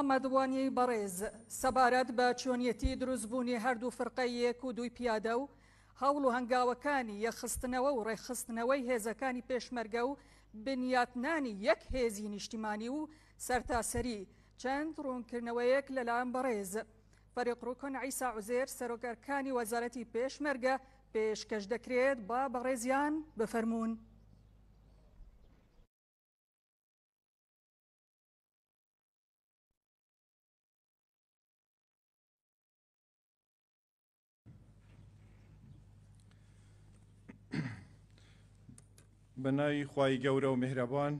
ئامادەبووانی بەڕێز، سەبارەت بە چۆنیەتی دروستبوونی هەردوو فرقەی یەک و دووی پیادە و هەوڵ و هەنگاوەکانی یەکخستنەوە و ڕێکخستنەوەی هێزەکانی پێشمەرگە و بنیاتنانی یەک هێزی نیشتیمانی و سەرتاسەری چەند ڕوونکردنەوەیەک لەلایەن بەڕێز فەریق ڕوکن عیسا عوزێر سەرۆک ئەرکانی وەزارەتی پێشمەرگە پێشکەش دەکرێت با بەڕێزیان بفەرموون. بە ناوی خوای گەورە و میهرەبان.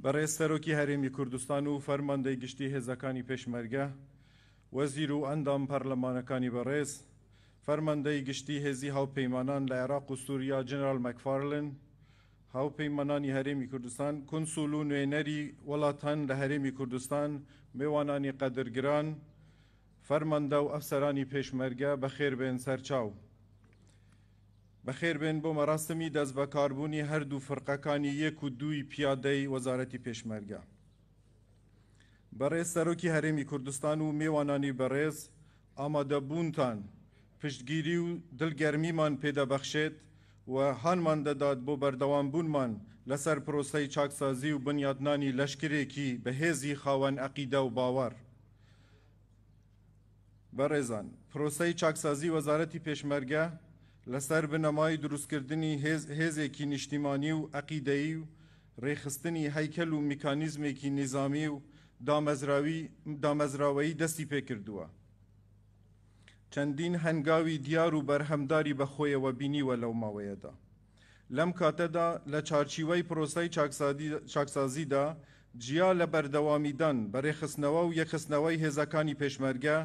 بەڕێز سەرۆکی هەرێمی کوردستان و فەرماندەی گشتی هێزەکانی پێشمەرگە، وەزیر و ئەندام پەرلەمانەکانی بەڕێز، فەرماندەی گشتی هێزی هاوپەیمانان لە عێراق و سوریا جەنەراڵ مەکفارلن، هاوپەیمانانی هەرێمی کوردستان، کونسول و نوێنەری وڵاتان لە هەرێمی کوردستان، مێوانانی قەدرگران، فەرماندە و ئەفسەرانی پێشمەرگە بەخێربێن سەرچاو. بەخێربێن بۆ مەراسمی دەستبەکاربوونی هەردوو فرقەکانی یەک و دووی پیادەی وەزارەتی پێشمەرگە. بەڕێز سەرۆکی هەرێمی کوردستان و مێوانانی بەڕێز، ئامادەبوونتان پشتگیری و دڵگەرمیمان پێدەبەخشێت و هانمان دەدات بۆ بەردەوامبوونمان لەسەر پرۆسەی چاکسازی و بنیاتنانی لەشکرێکی بەهێزی خاوەن عەقیدە و باوەڕ. بەڕێزان، پرۆسەی چاکسازی وەزارەتی پێشمەرگە لەسەر بنەمای دروستکردنی هێزێکی نیشتیمانی و عەقیدەیی و رێکخستنی هەیکەل و میکانیزمێکی نیزامی و دامەزراوەیی دەستی پێکردووە. چەندین هەنگاوی دیار و بەرهەمداری بەخۆیەوە بینیوە لەو ماوەیەدا. لەم کاتەدا لە چارچیوەی پرۆسەی چاکسازیدا جیا لە بەردەوامیدان بە رێکخستنەوە و یەکخستنەوەی هێزەکانی پێشمەرگە،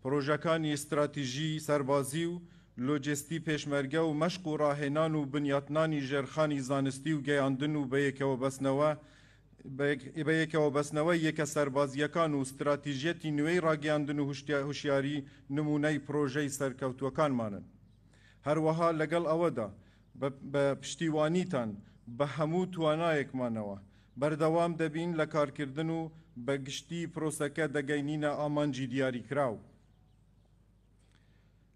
پرۆژەکانی ستراتیژی سەربازی و لۆجستی پێشمەرگە و مەشق و راهێنان و بنیاتنانی ژێرخانی زانستی و گەیاندن و بەیەکەوەبەستنەوەی یەکە سەربازییەکان و ستراتیژیەتی نوێی راگەیاندن و هوشیاری نموونەی پرۆژەی سەرکەوتووەکانمانن. هەروەها لەگەڵ ئەوەدا بە پشتیوانیتان بە هەموو توانایەکمانەوە بەردەوام دەبین لە کارکردن و بە گشتی پرۆسەکە دەگەینینە ئامانجی دیاریکراو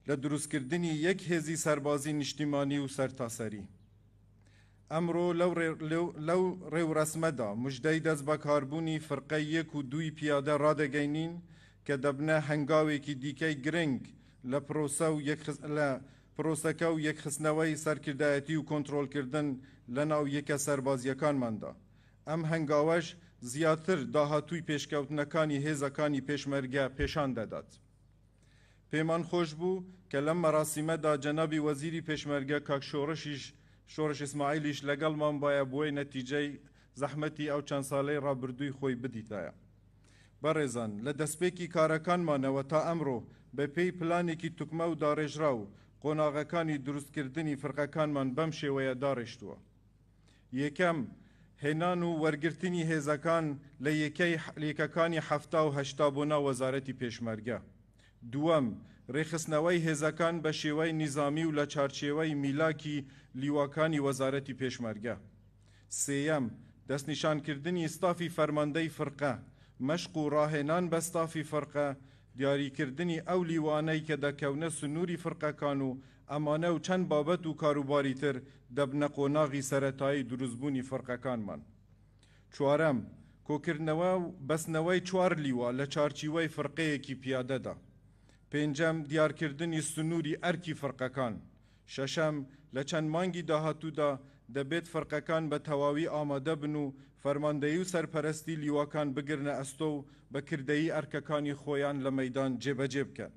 لە دروستکردنی یەک هێزی سەربازی نیشتیمانی و سەرتاسەری. ئەمڕۆ لەو ڕێوڕەسمەدا مژدەی دەستبەکاربوونی فرقەی یەک و دووی پیادە ڕادەگەینین کە دەبنە هەنگاوێکی دیکەی گرنگ لە پرۆسە و لە پرۆسەکە و یەکخستنەوەی سەرکردایەتی و کۆنترۆڵکردن لەناو یەکە سەربازییەکانماندا. ئەم هەنگاوەش زیاتر داهاتووی پێشکەوتنەکانی هێزەکانی پێشمەرگە پێشان دەدات. پێمان خۆش بوو کە لەم مەراسیمەدا جەنابی وەزیری پێشمەرگە کاک شۆڕشیش شۆڕش ئیسماعیلیش لەگەڵمان بایە بۆی نەتیجەی زەحمەتی ئەو چەند سالەی ڕابردووی خۆی بدیتایە. بەڕێزان، لە دەستپێکی کارەکانمانەوە تا ئەمڕۆ بە پێی پلانێکی توکمە و داڕێژراو قۆناغەکانی دروستکردنی فرقەکانمان بەم شێوەیە داڕێشتووە. یەکەم، هێنان و وەرگرتنی هێزەکان لە یەکەی یەکەکانی 70 و 80 بۆ ناو وەزارەتی پێشمەرگە. دووەم، رێکخستنەوەی هێزەکان بە شێوەی نیزامی و لە چارچێوەی میلاکی لیواکانی وەزارەتی پێشمەرگە. سێیەم، دەستنیشانکردنی ستافی فەرماندەی فرقە، مەشق و راهێنان بە ستافی فرقە، دیاریکردنی ئەو لیوانەی کە دەکەونە سنووری فرقەکان و ئەمانە و چەند بابەت و کاروباری تر دەبنە قۆناغی سەرەتایی دروستبوونی فرقەکانمان. چوارەم، کۆکردنەوە و بەستنەوەی چوار لیوا لە چارچیوەی فرقەیەکی پیادەدا. پێنجەم، دیارکردنی سنووری ئەرکی فرقەکان. شەشەم، لە چەند مانگی داهاتوودا دەبێت فرقەکان بە تەواوی ئامادە بن و فەرماندەیی و سەرپەرستی لیواکان بگرنە ئەستۆ و بە کردەیی ئەرکەکانی خۆیان لە مەیدان جێبەجێ بکەن.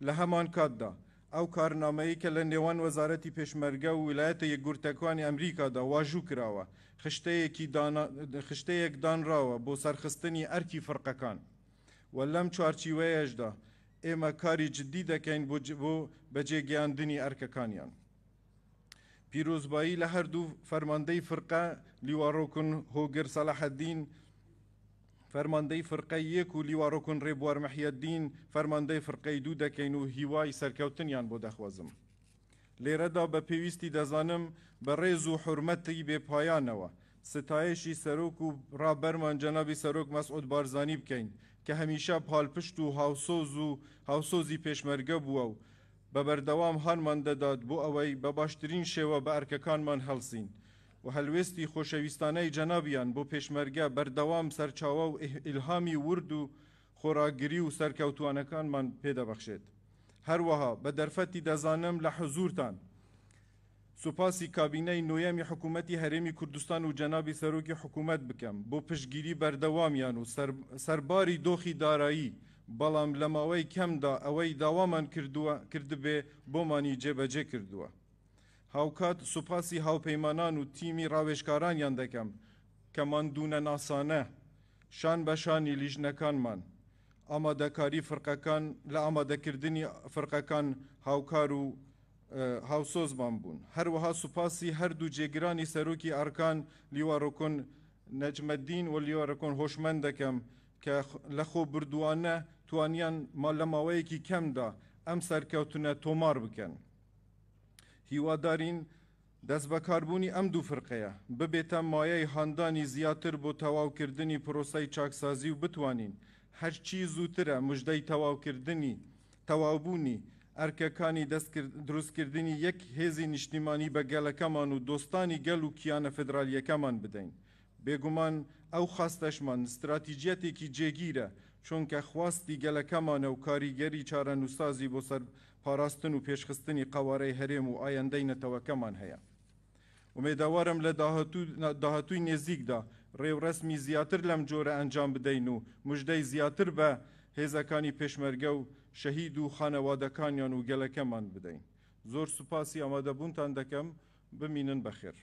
لە هەمان کاتدا ئەو کارنامەی کە لە نێوان وەزارەتی پێشمەرگە و ویلایەتە یەکگرتەکانی ئەمریکادا واژوو کراوە، خشتەیەک دانراوە بۆ سەرخستنی ئەرکی فرقەکان و لەم چوارچیوەیەشدا ئێمە کاری جدی دەکەین بۆ بەجێگەیاندنی ئەرکەکانیان. پیرۆزبایی لە هەردوو فەرماندەی فرقە لیوا ڕوکن هۆگر سەلاحەدین فەرماندەی فرقەی یەک و لیوا ڕوکن ڕێبوار محیەدین فەرماندەی فرقەی دوو دەکەین و هیوای سەرکەوتنیان بۆ دەخوازم. لێرەدا بە پێویستی دەزانم بە ڕێز و حورمەتی بێ پایانەوە. ستایشی سەرۆک و ڕابەرمان جەنابی سەرۆک مەسعود بارزانی بکەین کە هەمیشە پاڵپشت و هاوسۆز و هاوسۆزی پێشمەرگە بووە و بە بەردەوام هانمان دەدات بۆ ئەوەی بە باشترین شێوە بە ئەرکەکانمان هەڵسین و هەلوێستی خۆشەویستانەی جەنابیان بۆ پێشمەرگە بەردەوام سەرچاوە و ئیلهامی ورد و خۆراگری و سەرکەوتوانەکانمان پێدەبەخشێت. هەروەها بە دەرفەتی دەزانم لە حزورتان سوپاسی کابینەی نۆیەمی حکوومەتی هەرێمی کوردستان و جەنابی سەرۆکی حکوومەت بکەم بۆ پشتگیری بەردەوامیان و سەرباری دۆخی دارایی، بەڵام لە ماوەی کەمدا ئەوەی داوامان کردووە کردبێ بۆمانی جێبەجێ کردووە. هاوکات سوپاسی هاوپەیمانان و تیمی ڕاوێژکارانیان دەکەم کە ماندوونەناسانە شان بە شانی لیژنەکانمان ئامادەکاری فرقەکان لە ئامادەکردنی فرقەکان هاوکار و هاوسۆزمان بوون. هەروەها سوپاسی هەردوو جێگرانی سەرۆکی ئەرکان لیوا ڕوکن نەجمەدین و لیوا ڕوکن هۆشمەند دەکەم کە لەخۆبردووانە توانیان لە ماوەیەکی کەمدا ئەم سەرکەوتنە تۆمار بکەن. هیوادارین دەستبەکاربوونی ئەم دوو فرقەیە ببێتە مایەی هاندانی زیاتر بۆ تەواوکردنی پرۆسەی چاکسازی و بتوانین هەرچی زووترە مژدەی تەواوکردنی تەواوبوونی ئەرکەکانی دروستکردنی یەک هێزی نیشتیمانی بە گەلەکەمان و دۆستانی گەل و کیانە فیدرالیەکەمان بدەین. بێگومان ئەو خواستەشمان ستراتیجیەتێکی جێگیرە، چونکە خواستی گەلەکەمانە و کاریگەری چارەنووسسازی بۆ سەر پاراستن و پێشخستنی قەوارەی هەرێم و ئایندەی نەتەوەکەمان هەیە. ئومێدەوارم لە داهاتووی نێزیکدا ڕێوڕەسمی زیاتر لەم جۆرە ئەنجام بدەین و مژدەی زیاتر بە هێزەکانی پێشمەرگە و شەهید و خانەوادەکانیان و گەلەکەمان بدەین. زۆر سوپاسی ئامادەبوونتان دەکەم. بمینن بەخێر.